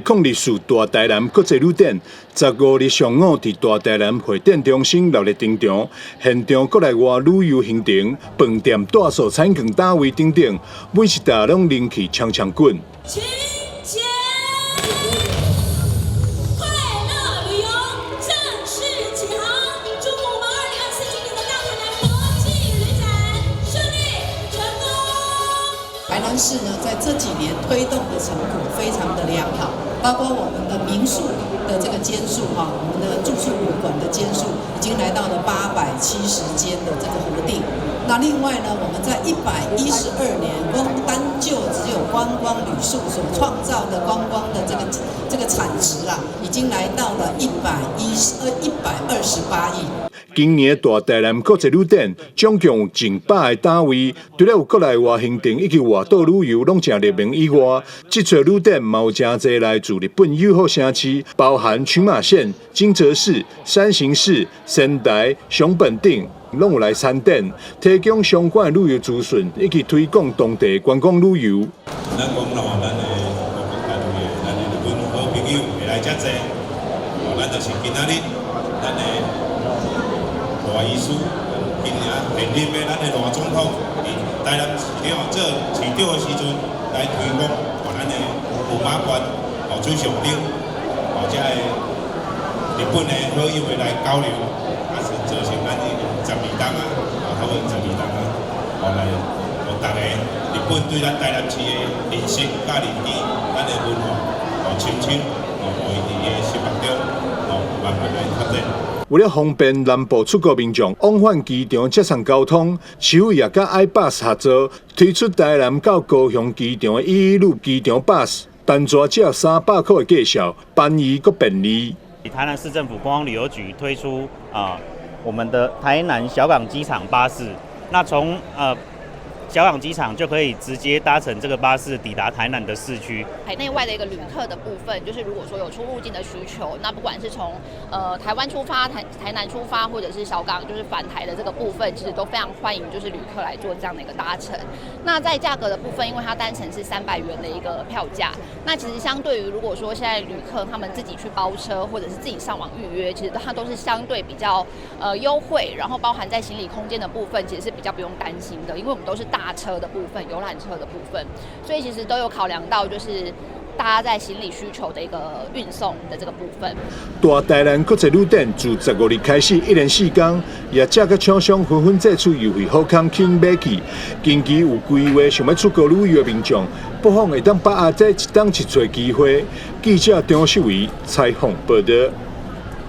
2024大台南國際旅展，15日上午佇大台南會展中心熱烈登場，現場國內外旅遊行程、飯店、住宿、餐飲單位等等，每一搭攏人氣衝衝滾。清潔快樂旅遊正式啟航，祝福我們2024今年的大台南國際旅展順利成功。台南市呢，在這幾年推動的成果非常的良好，包括我們的民宿的這個間數哈，我們的住宿旅館的間數已經來到了870間的這個核定。那另外呢，我們在112年，光單就只有觀光旅宿所創造的觀光的這個產值啊，已經來到了128億。今年大台南國際旅展總共有近百個單位，除了有國內外行程以及外島旅遊攏誠熱門以外，這次旅展嘛有誠濟來自日本友好城市，包含群馬縣、金澤市、山形市、仙台、熊本等，攏有來參展，提供相關的旅遊資訊以及推廣當地觀光旅遊。咱講咯，咱的各國單位，咱的日本好朋友會來遮濟，哦，咱就是今仔日，咱的賴醫師，今年現任的咱的賴總統，佇台南市長做市長的時陣，來推廣哦，咱的駙馬縣哦水上町哦，遮個日本的好友會來交流，啊是造成咱這12冬啊，哦，差不多12冬啊，哦來，予逐个日本對咱台南市的認識佮認知，咱的文化哦深深哦，予伊佇伊的心目中哦，慢慢來發展。為了方便南部出國民眾往返機場接送交通，市府也佮 iBus 合作，推出台南到高雄機場的一一路機場巴士，單逝只要300箍的價數，便宜閣便利。台南市政府觀光旅遊局推出啊，我們的台南小港機場巴士，那從小港機場就可以直接搭乘這個巴士抵達台南的市區。海內外的一個旅客的部分，就是如果說有出入境的需求，那不管是從台灣出發、台南出發，或者是小港就是返台的這個部分，其實都非常歡迎，就是旅客來做這樣的一個搭乘。那在價格的部分，因為它單程是300元的一個票價，那其實相對於如果說現在旅客他們自己去包車，或者是自己上網預約，其實它都是相對比較優惠，然後包含在行李空間的部分，其實是比較不用擔心的，因為我們都是大車的部分、遊覽車的部分，所以其實都有考量到，就是大家在行李需求的一個運送的這個部分。大台南國際旅展自15日開始，一連四工，業者佮廠商紛紛祭出優惠好康吸引買去。近期有規劃想欲出國旅遊的民眾，不妨會當把握這一冬一次機會。記者張秀偉採訪報導。